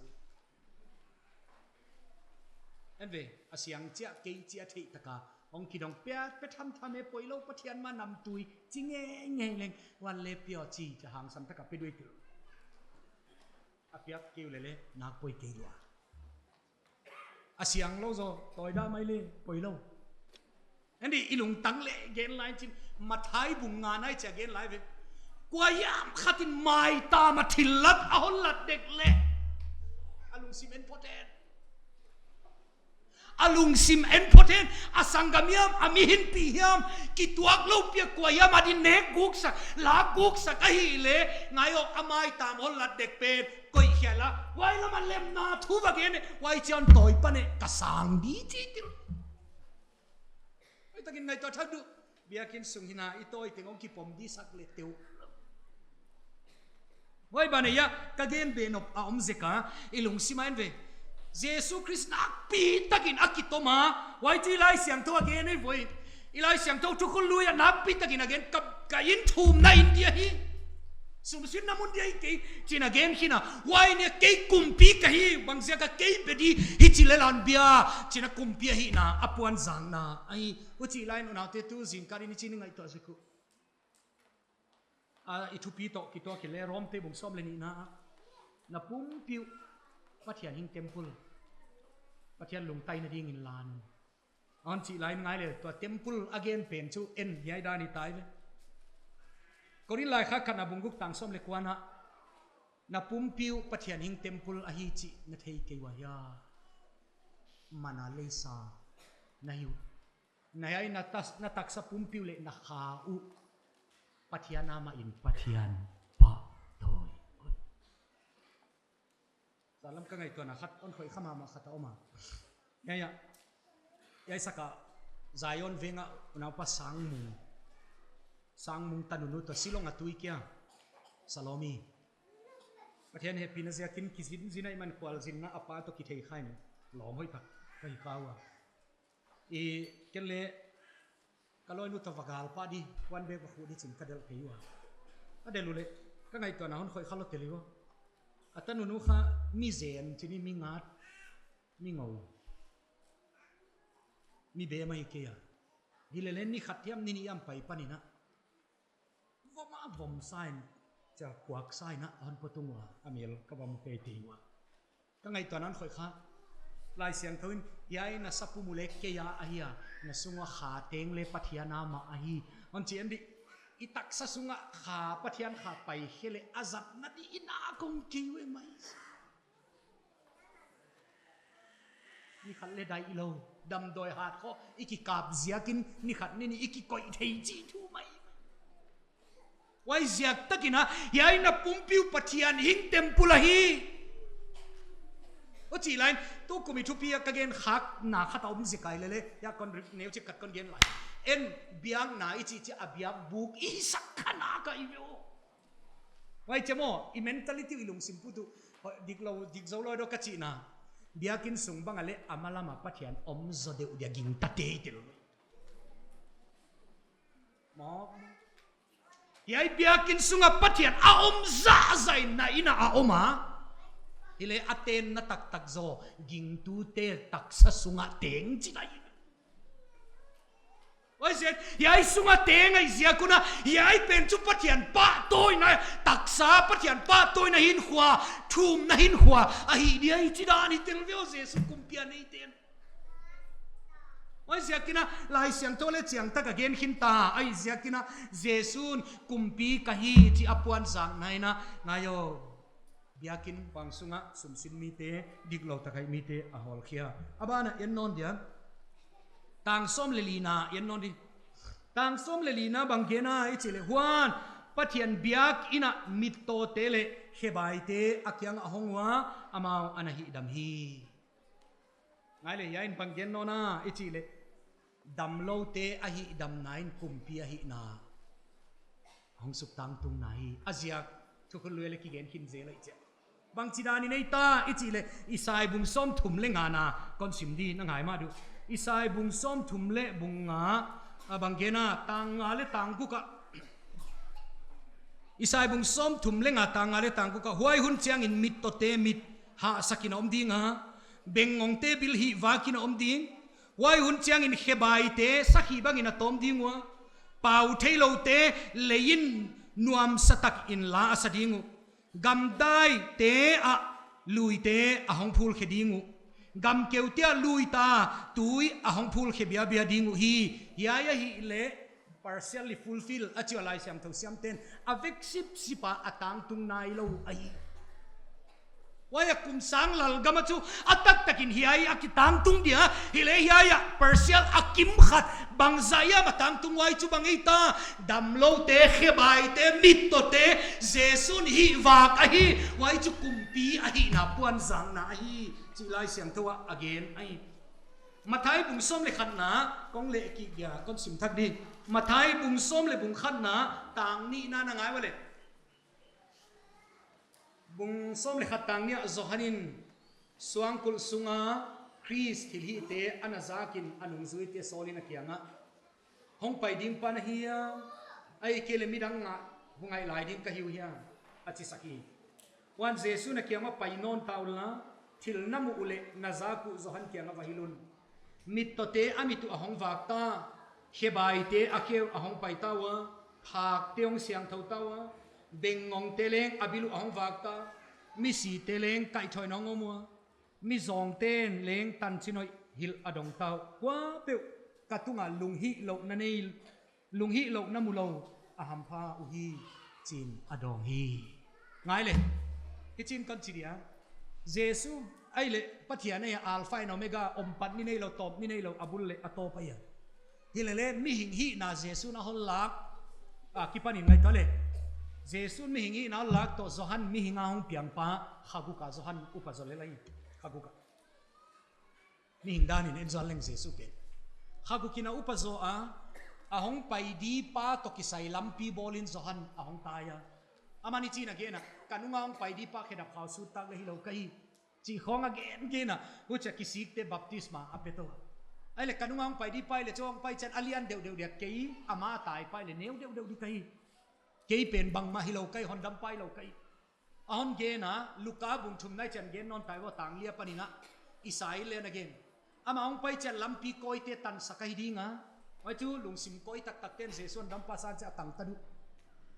En ve, a siang chia kei chia theih taka hong kidong pia, pe thamtham e, poilou Pathian ma namtui chi ngeingei leng, huan leh pia chi chia hangsan taka pe duai tu. A piak kei uleh leh nak poi kei lua. A siang lou zaw, tawi da mai leh, poilou. En di, i lungtang leh gen lai chin, Matthai bung nga na i chia gen lai ve. Kuahiam khat in maitam a thillat a hon lat dek leh, a lungsim en phot hen. A lungsim en phot hen, a sanggam hiam, a mihingpi hiam, kituak lou pi a kuahiam a din nek guk sak, lak guk sak ahihleh, ngai aw, a maitam hon lat dek pen, koih khia la, huai lam a lemna thu va gen e, huai chiang tawi pan e, ka sang di chi ti. Huai takin ngaihtuah thak di uh, biakinn sung hi na i tawi teng hong kipom di sak leh teu. Huai ban e ia, ka gen be nop a om zek a, i lungsim a en ve. Jesu Khrist nakpi takin a kitom a, huai chu i Laisiangthou a gen e voi. I Laisiangthou Thukhun Lui a nakpi takin a gen, ka, ka inn thumna inn dia hi. Sumsimna mun dia hi kei, chi'n a gen khin a. Huai nia kei kumpi ka hi, bangziak a kei be di, hichi leh lan bia, chi'n a kumpi ahihna, a puanzakna ahi. Huchi lai in unaute tu zingkal in i chi ni ngaihtuah zek uh. A, i thupi toh kituak kei leh Rom te bung sawm leh nihna. Na pumpi uh Pathian hing temple, Pathian lungtaina dingin lan un, a hon chih lai in ngai le, tua temple a gen pen chu en hiai dan i tai ve. Korin laikhak khatna bung guk tang sawm leh kuana, na pumpi uh Pathian hing temple ahi chih na thei kei ua hia? Mana leisa na hi uh. Na hiai na tas-, na taksa pumpi uh leh na kha uh Pathian a mah in Pathian pahtawi. Zalam ka ngaihtuahna khat hon khoih kha mahmah khat a om a. Hiai ah, hiai saka Zion veng ah unaupa Sangmung, Sangmung tanunu toh Shillong a tui kia, Salomi. Pathian hehpihna ziakin kizin zin ahihman khualzinna a pa toh kithei kha in, lawm hoih tak ka hi kha ua. I, ken leh ka lawinu toh va gal pah di, one bag va khuh di chi'n ka delh kei ua. A delh uleh, ka ngaihtuahna hon khoih kha lou tel ua. A tanunu kha mi zen, chih ni mi ngat, mi ngou, mi bem ahi kei a. Hilele ni khat hiam ni nih hiam pai panin a, vom a vom sa in, chia kuak sa in a hon pawt tung ua, a mel ka va mu kei tei ua. Ka ngaihtuahna hon khoih kha. Laisiangthou in, hiai na sapum uh leh kei a ahi a, na sung ua kha teng leh Pathian a mah ahi, hon chi en di. I taksa sung a kha, Pathian kha pai khe leh a zatna di in a kong kei uh e mai. Ni khat leh dai lou, damdawi hat khawng i kikap ziakin ni khat ni nih i kikoih thei chih thu mai. Huaiziak takin a, hiai na pumpi uh Pathian hing temple ahi. Huchi lai in, tukum i thupi a ka gen khak na khat a om zek ahi lele, hiai kon rip neu chik khat kon gen lai. En biakna i chih chih a biakbuk i sak kha na ka hi ve uh. Huai chia maw, i mentality i lungsim put uh, dik lou, dik zou lou dou ka chihna. Biakin sung bang a leh a malam a Pathian om zaw deuh dia gingta teitei lou. Maw. Hiai biakin sung a Pathian a om zahzah in na inn ah a om a. Hileh a tenna taktak zaw, gingtute taksa sung a teng chih lai. Huaiziak, hiai sung a teng ahih ziak un a, hiai pen chu Pathian pahtawina, taksa Pathian pahtawina hinkhua, thumna hinkhua ahi dia i chi dan hi tel ve uh Jesu kumpi a neiten. Huaiziakin a, Laisiangthou leh chiangtak a gen khin ta, ahihziakin a, Jesu'n kumpi ka hi chih a puanzakna in a, ngai aw. Biakin bang sung a sumsin mite, diklou tak a hih mite a hawlkhia. A ban a en nawn dia. Tang sawm leh lina en nawn di. Tang sawm leh lina bang gen a i chih leh, huan Pathian biakin a mittawte leh khebaite a kiang a hong ua, amau ana hihdam hi. Ngai leh, hiai in bang gen nawn a i chih leh, damloute a hihdamna in kumpi a hihna hong suk tangtung na hi. A ziak, thukhun lui leh kigen khin zel lai chia. Bangchi dan in ei ta i chih leh, Isai bung sawmthum leh ngana kon sim di, na ngai mah di uh. Isai bung sawmthum leh bung nga, a bang gen a, tang nga leh tang guk ah. Isai bung sawmthum leh nga, tang nga leh tang guk ah, huai hun chiangin mittawte mit hahsak in a om ding a, bengngongte bil hihvak in a om ding. Huai hun chiangin khebaite sakhi bangin a tawm ding ua, pau theiloute lei in nuamsa takin la a sa ding uh. Gamdaite ah luite a hong phul khe ding uh. Gamkeute ah luita tui a hong phul khe biabia ding uh hi. Hiai ahih leh partially fulfill a chi ua Laisiangthou siamten. A vek sipsip a a tangtung nailou ahi. Huai a kum sang lalgam a chu a taktakin hiai a kitangtung dia, hileh hiai a partial a kim khat bangzah hiam a tangtung, huai chu bang ei ta, damloute, khebaite, mittawte, Jesu'n hihvak ahi, huai chu kumpi a hihna puanzakna ahi, chih Laisiangthou ah a gen ahi. Matthai bung sawm leh khatna, kong leh kik dia, kon sim thak di. Matthai bung sawm leh bung khatna, tang nihna na ngai ua leh. Bung sawm leh khat tang nih ah Johan in suangkulh sunga Khrist thilhihte ana zakin a nungzuite sawlin a kiangah, hongpai ding pa na hia, ahihkeileh midang ngah, hong ngaih lai ding ka hi uh hia, a chisak hi. Huan Jesu'n a kiangah, pai nawn ta unla, thil na muh uleh na zak uh Johan kiangah va hilh un. Mittawte a mit uh a hong vak ta, khebaite a khe uh a hong pai ta ua, phakte hong siangthou ta ua, bengngongte leng a bil uh a hong vak ta, Misite leng kaihthoihna hong om ua, mizawngten leng tanchinhoih hilh a dong ta uh. Kuapeuh ka tunga lunghihlouhna nei, lunghihlouhna mu lou a hampha uhi, chiin a dawng hi. Ngai le, hichiin kon chi dia. Jesu ahihleh Pathian ahi a, Alpha and Omega, ompat ni neilou, tawp ni neilou, a bul leh a tawp ahi a. Hilele mihing hihna Jesu'n a hon lak, a, kipanin ngaihtuah le. Jesu'n mihing hihna hon lak toh Johan mihing a hong piangpa, kha guk a Johan upa zaw lel ahi. Kha guk a. Mihing danin en Johan leng Jesu pen. Kha guk in a upa zaw a, a hong pai dipa toh kisai lampi bawlin Johan a hong tai a. Aman hichiin a gen a, ka nunga hong pai dipa khedap khau sut tak leh hilou ka hi, chih khong a gen gen a, huchia kisikte baptisma a pe tou. Ahihleh ka nunga hong pai dipa ahihleh chu hong pai chiang a lian deuhdeuh dia, kei ama taipa ahihleh neu deuhdeuh di ka hi. Kei pen bangmah hilou ka hi, hondampa hilou ka hi. A hon gen a, Luka bung thumna i chiang gen nawn tai ua, tang li a panin a, Isai leng a gen. Amah hong pai chiang lampi kawite tansak ahi ding a. Huai chu lungsim kawi taktakten Jesu hondampa san chiang a tang ta di uh.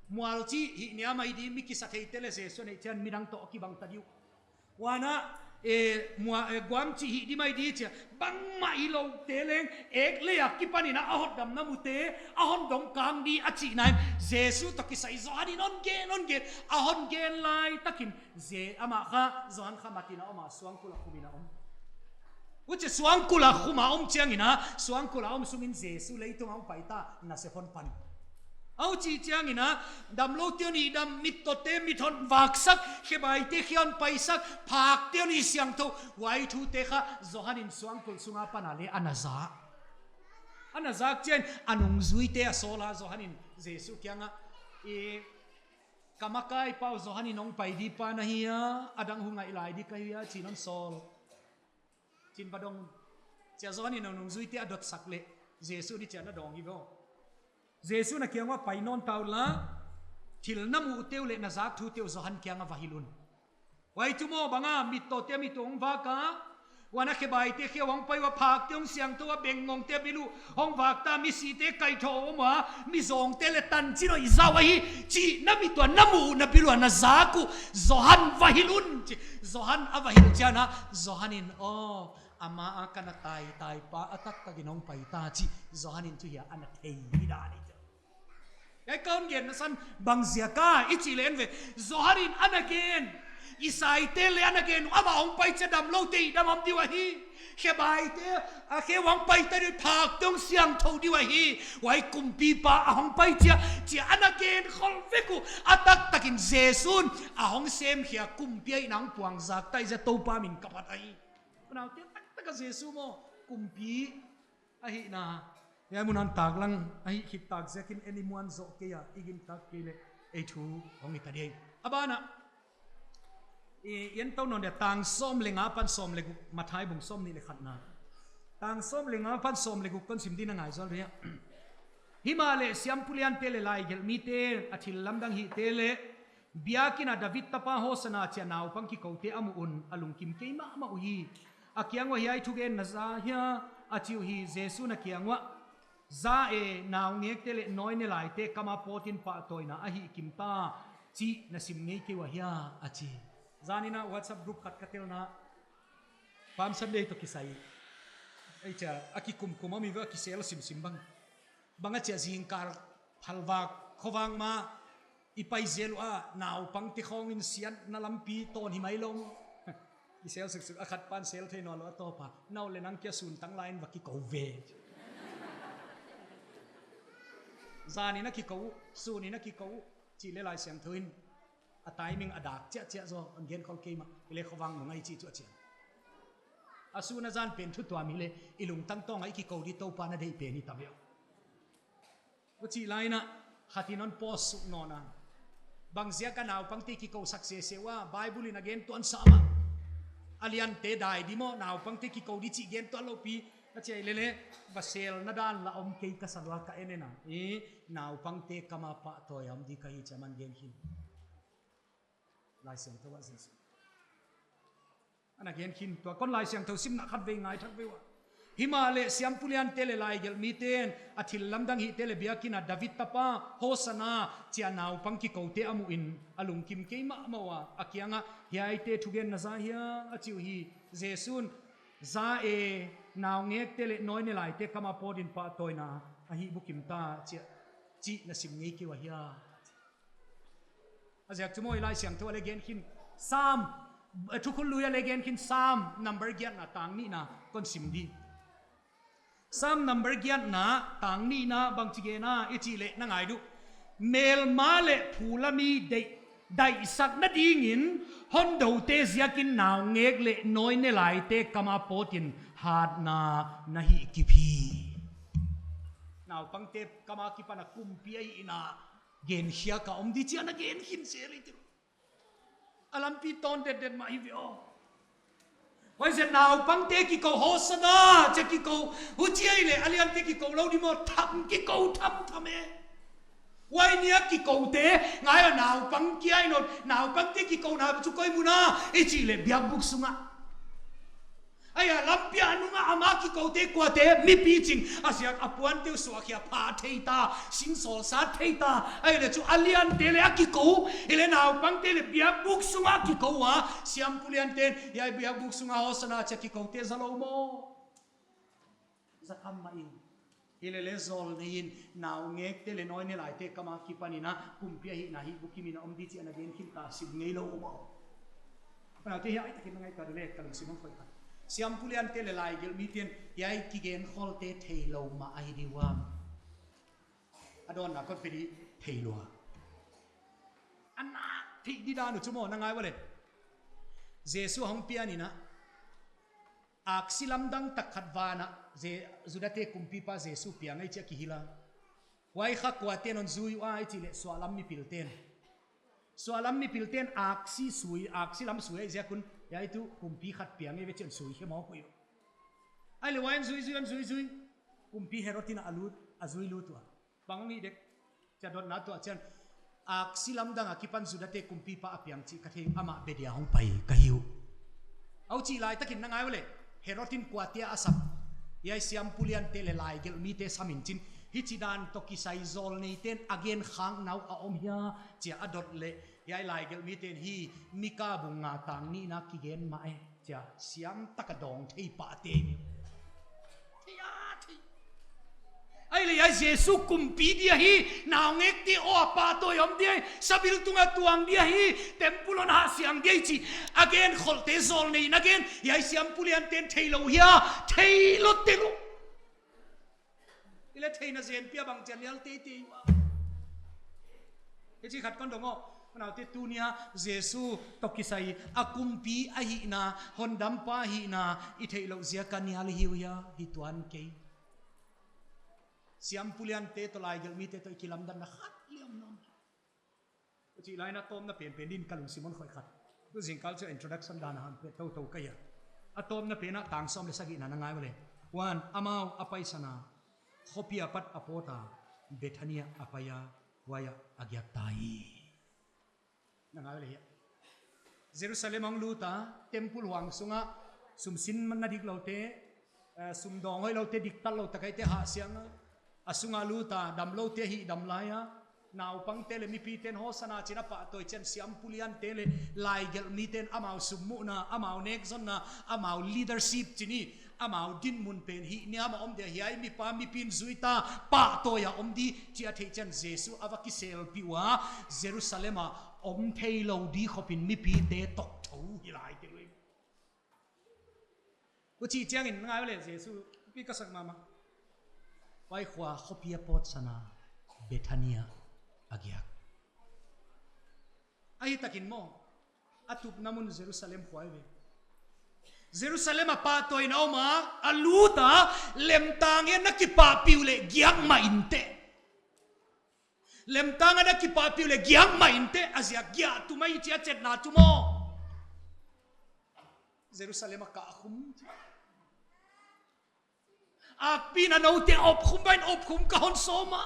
Mual chih hih niam ahi di, mi kisatheite leh Jesu neih chiang midang toh a kibang ta di uh. Huan a, e, mua, e, guam chih hih di mai di chia, bangmah hiloute leng, ek leh a kipanin a hotdamna mute, a hon dong kang di a chihna in, Jesu toh kisai Johan in hon gen, hon gen, a hon gen lai takin, Je-, amah kha, Johan kha matin a om a, suangkul a khumin a om. Huchia suangkul a khum a om chiangin a, suangkul a om sungin Jesu leitung a hong pai ta, nasep hon pan. Huchi chiangin a, damloute hon hihdam, mittawte mit hon vaksak, khebaite khe hon paisak, phakte hon hisiangthou, huai thute kha Johan in suangkul sunga pan a leh ana za. Ana zak chiangin a nungzuite a sawl a, Johan in Jesu kiangah, e, ka makaipa uh Johan in hong pai dipa na hi a, a dang hu ngaih lai di ka hi a, chiin hon sawl. Chiin va dong un, chia Johan in a nungzuite a dotsak leh, Jesu di chia na dawng hi ve aw. Jesu'n a kiang ua pai nawn ta unla, thil na muhte uh leh na zak thute uh Johan kianga va hilh un. Huai chu maw banga mittawte a mit uh hong vak a, huan a khebaite khe uh hong pai ua, phakte hong siangthou a, bengngongte a bil uh hong vak ta, misite kaihthoh a om a, mizawngte leh tanchinhoih zak uh ahi chih na mit ua na muh uh na bil ua na zak uh Johan va hilh un chi. Johan a va hilh chiangin a, Johan in, aw, ama a ka na tai, taipa a taktakin hong pai ta chih Johan in chu hiai ana thei hi dan ahi. Hiai ka hon genna san bang ziak a i chih leh en ve. Johan in ana gen, Isaite leh ana gen, amah hong pai chiang damloute hihdam om di uh ahi. Khebaite a khe uh hong pai ta di uh, phakte hong siangthou di uh ahi. Huai kumpipa a hong pai chiang, chia ana gen khol vek uh. A taktakin Jesu'n a hong semkhia kumpi ahihna hong puangzak ta hi, Toupa min ka phat ahi. Unaute, taktak a Jesu maw kumpi ahihna. Hiai mun a hon taklang ahih khit tak ziakin en i muan zoh kei a, i gintak kei leh ei thu hong hita di. A ban ah, i, i en tou nawn dia, tang sawm leh nga apan sawm leh guk, Matthai bung sawmnih leh khatna. Tang sawm leh nga apan sawm leh guk kon sim ding a, ngai zual dia. Himahleh siampu liante leh laigelhmite, a thillamdang hihte leh, biakin a David tapa Hosana chia naupang kikoute a muh un a lungkim kei mahmah uhi. A kiang uah, hiai thugen na za hia, a chi uhi. Jesu'n a kiang uah, za e, naungekte leh nawi ne laite kam a pawtin pahtawina a hihkim ta chih na sim ngei kei ua hia, a chi. Zan in a WhatsApp group khat ka telna, Palm Sunday toh kisai, ei chia, a kikumkum a mi ve, a kisel simsim bang. Bang a chia, zingkal phalvak khovang ma i pai zel ua, naupangte khawng in siatna lampi tawn hi mai lou. I sel suksuk, a khat pan sel thei nawnlou a, a tawp a, na ut leh nang kia sun tang lai in va kikou ve. Zan in a kikou, sun in a kikou, chih leh Laisiangthou in a timing a dak chiahchiah zaw, hon gen khol kei mah, hileh khovang nung ahi chih chu a chiang. A sun a zan pen thu tuam hileh, i lungtang tawng a i kikou di Toupa'n a deih pen hi ta ve. Huchi lai in a, khat in hon post suk nawn a. Bang ziak a naupangte kikou sak sese ua, Bible in a gen tuan sa mah. A liante dai di maw, naupangte kikou di chih gen tuan lou pi, a chi a, hilele, va selna dan la om kei ka sa lua, ka en en a. I, naupangte kam a pahtawi a om di ka hi chih aman gen khin. Laisiangthou ah Jesu ana gen khin, tua kon Laisiangthou simna khatvei ngai thak ve ua. Himahleh siampuliante leh laigelhmiten a thil lamdang hihte leh biakinn a David tapa, Hosana, chia naupang kikoute a muhin a lungkim kei mahmah ua, a kiangah, hiaite thugenna za hia, a chi uhi. Jesu'n, za e, naungekte leh nawinelaite kam a pawtin pahtawina ahi bukim ta, chia, chih na sim ngei kei ua hia. A ziak chu maw, i Laisiangthou a leh gen khin, Sam, eh, Thukhun Lui a leh gen khin, Sam number giatna tang nihna kon sim di. Sam number giatna tang nihna bang chi gen a i chih leh na ngai diu. Melma leh phula mi deih, daihsakna dingin hondoute ziakin naungek leh nawinelaite kam a pawtin hatna na hihkip hi. Naupangte kam a kipan a kumpi ahihna gen khiak a om di chia na gen khin zel hi ti. A lampi tawn detdet mah hi ve aw. Huaiziak naupangte kikou, Hosana, chia kikou. Huchi ahihleh a liante kikou lou di maw, tham kikou, tham tham e. Huai nia kikoute, ngai a naupang kia i nawn, naupangte kikouna chu koi mun a, i chih leh biakbuk sungah. Ahi a lampi a nungah ama kikoute kuate, mipi ching, a ziak a puante uh suak khia pha thei ta, singsawl sa thei ta, ahihleh chu a liante leh a kikou, hileh naupangte leh biakbuk sungah kikou ua, siampulianten, hiai biakbuk sungah Hosana chia kikoute za lou maw. Za tham mah in. Hilele zawlnei in, naungekte leh nawinelaite kam a kipanin a, kumpi ahihna hih bukimin a om di chih ana gen khin ta, sim ngei lou maw. Unaute, hiai takin na ngaihtuah leh ka lungsim hong khoih kha. Siampuliante leh laigelhmiten hiai kigen kholte theilou mah ahi di uam. A dawnna kon pe di, theilou a. A na theih di dan uh chu maw, na ngai ua leh. Jesu hong pian in a, aksi lamdang tak khat van a, Je-, Judate kumpipa Jesu piang ahi chia kihilh a. Huai kha kuate'n hon zui ua i chih leh suahlam mipilten. Suahlam mipilten aksi sui, aksi lam sui ahih ziak un, hiai tuh kumpi khat piang ahi ve chi'n sui khe mawk uh. Ahihleh huai hon zui zui, hon zui zui. Kumpi Herod in a lut, a zui lut ua. Bang hong hih dek, chia dotna tuh chiang. Aksi lamdang a kipan Judate kumpipa a piang chih ka thei, amah bia dia hong pai ka hi uh. Huchi lai takin na ngai ua leh, Herod in kuate a sap. Hiai siampuliante leh laigelhmite sam in chin. Hichi dan toh kisai zawlneiten a gen khakna uh a om hia, chia a dot leh. Hiai laigelhmiten hi Mika bung nga tang nihna kigen mah e. Chia siam taka dawng thei pahte ni. Thei a, thei. Ahihleh hiai Jesu kumpi dia hi, naungekte aw a pahtawi om dia hi, sabiltung a tuang dia hi, temple hon hahsiang dia hi chih a gen kholte zawlnei in a gen, hiai siampulianten theilou hia, theilou tel uh. Hileh theihna zen pia bang chia nial teitei ua. Hichi khat kon dong aw. Unaute, tunia Jesu toh kisai a kumpi ahihna, hondampa ahihna i theihlouh ziak a nial hi uh hia, hi tuan kei. Siampuliante toh laigelhmite toh i kilamdanna khat leng om nawn. Huchi lai in a tawpna penpen din ka lungsim hon khoih khat. Tu zingkal chu introduction dan a hon pe toutou ka hi a. A tawpna pen a tang sawm leh sagihna na ngai ua leh. Huan amau a paisan a, khopi apat a pawt a, Bethania a pai a, huai ah a giak ta hi. Na ngai ua leh hia. Jerusalem hong lut a, temple huang sungah, sumsinna dikloute, eh, sumdawng hoihloute, diktatlou takaite hahsiang a, a sungah lut a, damloute hihdam lai a, naupangte leh mipiten Hosana chi'n a pahtawi chiang, siampuliante leh laigelhmiten amau summuhna, amau nekzonna, amau leadership chih ni, amau dinmun pen hih niam a om dia, hiai mipa mipi'n zui ta, pahtawi a om di, chia theih chiang Jesu a va kiselpih ua, Jerusalem a om theilou di khopin mipite toktou hi lai te lui. Huchi chiangin ngai ua leh Jesu, pi ka sak mahmah. Huai khua khopi a pawtsan a, Bethania a giak. Ahi takin maw, a tupna mun Jerusalem khua hi ve. Jerusalem a pahtawina om a, a lut a, lemtang in na kipahpih uleh giak mah inteh. Lemtang a na kipahpih uleh giak mah inteh, a ziak giah tu mai chia chetna chu maw. Jerusalem a kah khum. Akpi na noute op khum bain op khum ka hon sawm a.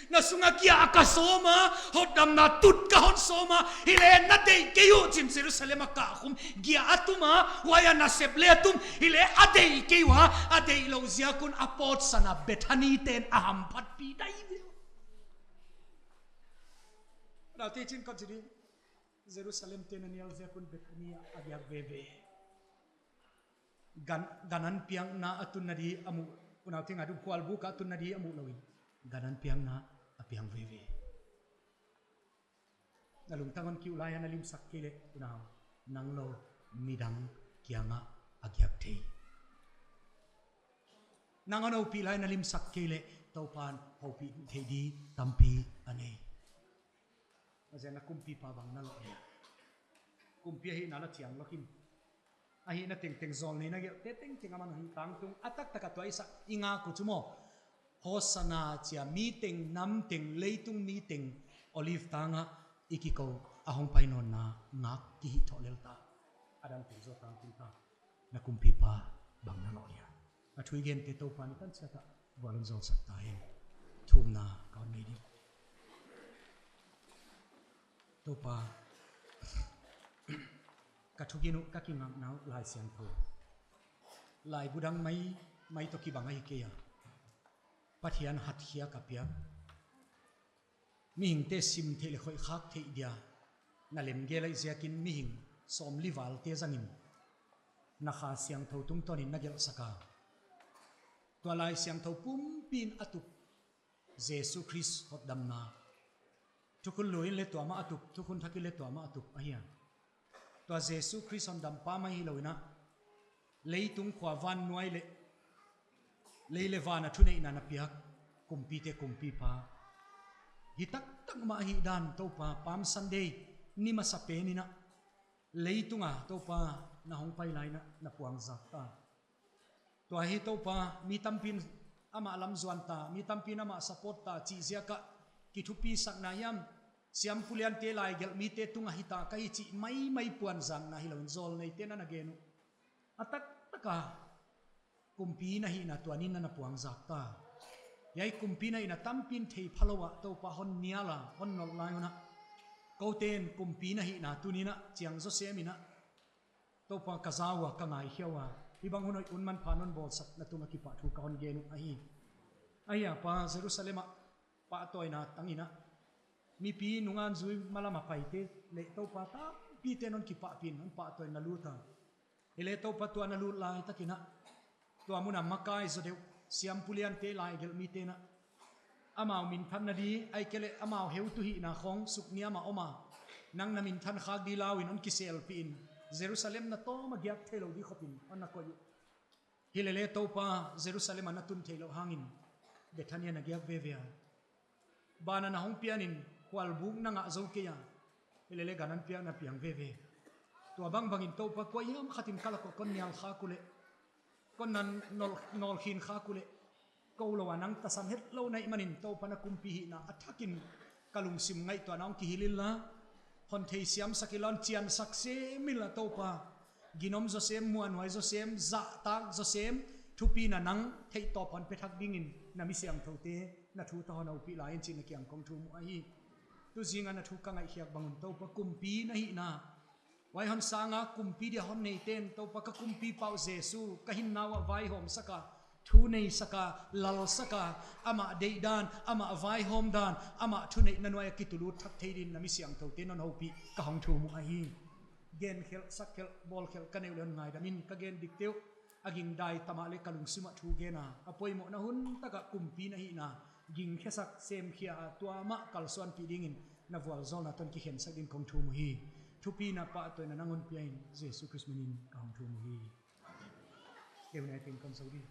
Na sunga giah a ka sawm a, hotdamna tut ka hon sawm a, hileh na deih kei uh chi'n Jerusalem a ka khum, giah a tum a, huai a nasep leh a tum, hileh a deih kei ua, a deih lou ziak un a pawtsan a Bethany te'n a hamphatpih dai ve. Nau te chin kon chi di, Jerusalem te'n a nial ziak un Bethany a giak veve. Gan, gan an piakna a tunna di a muh, unau teng a dum khualbuk a tunna di a muh lou in, gan an piakna a piang veve. Na lungtang hon kiu lai a na limsak kei leh, unau, nang lou midang kiangah a giak thei. Nang hon houpih lai na limsak kei leh, Toupa'n houpih thei di tampi a nei. A ziak na kumpipa bang na loh dia. Kumpi ahihna la chiang lou khin. Ahihna tengteng, zawlnei na gelhte tengteng aman hon tangtung. A taktak a tua i sak i ngak uh chu maw, Hosanna chi a, mi teng, nam teng, leitung mi teng, Olive tang ah i kikou a hongpai nawnna ngak kihih thoh lel ta. A dang teng zaw tangtung ta. Na kumpipa bang na loh dia. A thu i gente Toupa'n i tan chiat a vual hon zawlsak ta hen. Thumna ka hon nei di. Toupa, ka thugin uh, ka kingakna uh Laisiangthou, laibu dang maimai toh kibang ahi kei a, Pathian hatkhia ka piak. Mihingte sim theih leh khoih khak theih dia na lemgel ahih ziakin mihing sawmli valte zangin na Kha Siangthou tungtawnin na gelhsak a. Tua Laisiangthou pumpi'n a tup Jesu Khrist hotdamna. Thukhun Lui in leh tua mah a tup, Thukhun Thak in leh tua mah a tup ahi a. Tua Jesu Khrist hondampa mai hilou in a, leitung, khua, van, nuai leh, lei leh van a thuneihna na piak kumpite kumpipa. Hi taktak mah ahihdan Toupa, Palm Sunday ni masapen in a, leitung a Toupa na hongpai lai in a na puangzak ta. Tua hi Toupa, mi tampi'n amah lam zuan ta, mi tampi'n amah support ta chih ziak a kithupisakna hiam, siampuliante, laigelhmite tung ahi ta ka hi chih maimai puanzakna hilou in zawlneite'n ana gen uh. A taktak a kumpi na hihna tua ni in a na puangzak ta. Hiai kumpi na hihna tampi'n theiphalou a Toupa hon nial a, hon nolh lai un a, kou te'n kumpi na hihna tuni in a chiang zaw sem in a, Toupa, ka za ua, ka ngaikhia ua, hibang hun hoih hun manpha non bawlsak na tung a kipahthu ka hon gen uh ahi. Ahi a Pa, Jerusalem ah pahtawina tang in a, mipi nungak zui malam a paite leh Toupa tampite'n hon kipahpih in hon pahtawina lut a. Hileh Toupa, tua na lut lai tak in a, tua mun a makai zaw deuh, siampuliante, laigelhmite'n a, amau minthanna di, ahihkeileh amau heutu hihna khong sukniam a om a, nang na minthan khak di lau in hon kiselpih in, Jerusalem na tawm a giak theilou di khop in hon na koih uh. Hilele Toupa, Jerusalem a na tun theilou hangin Bethany a na giak veve a. Ban a na hong pian in khualbuk na ngah zou kei a, hilele gan an piakna piang veve. Tua bangbang in Toupa, kuahiam khat in ka lak uah kon nial khak uleh, kon na nawl, nawlkhin khak uleh, kou lou a nang tasam hetlou na hih manin Toupa, na kumpi hihna a thak in ka lungsim ngaihtuahna hong kihilh inla, hon theisiamsak inla, hon chiansak sem inla Toupa. Ginom zaw sem, muanhuai zaw sem, zahtak zaw sem, thupina nang theihtawp hon pe thak dingin na mi siangthoute na thu toh hon houpih lai in chi'n na kiang kong thum uh ahi. Tu zing a na thu ka ngaihkhiak bang un Toupa, kumpi na hihna, huai hon sang a kumpi dia hon neite'n Toupa, ka kumpipau Jesu ka hinna uah vaihawmsak a, thu neisak a, lalsak a, amah deihdan, amah vaihawmdan, amah thuneihna nuai a kitulut thak thei dingin na mi siangthoute non houpih ka hong thum uh ahi. Gen khelh, sak khelh, bawl khelh ka neih uleh hon ngaidam in, ka gen dikte uh a gingdai ta mahleh ka lungsim ah thu gen a, a poimohna hun tak ah kumpi na hihna gingkhesak, semkhia a, tua mah kalsuanpih dingin na vualzawlna toh hon kikhensak dingin kong thum uhi. Thupina, pahtawina nang hon pia in, Jesu Khrist min in ka hong thum uhi. Keu nai teng kon zou di.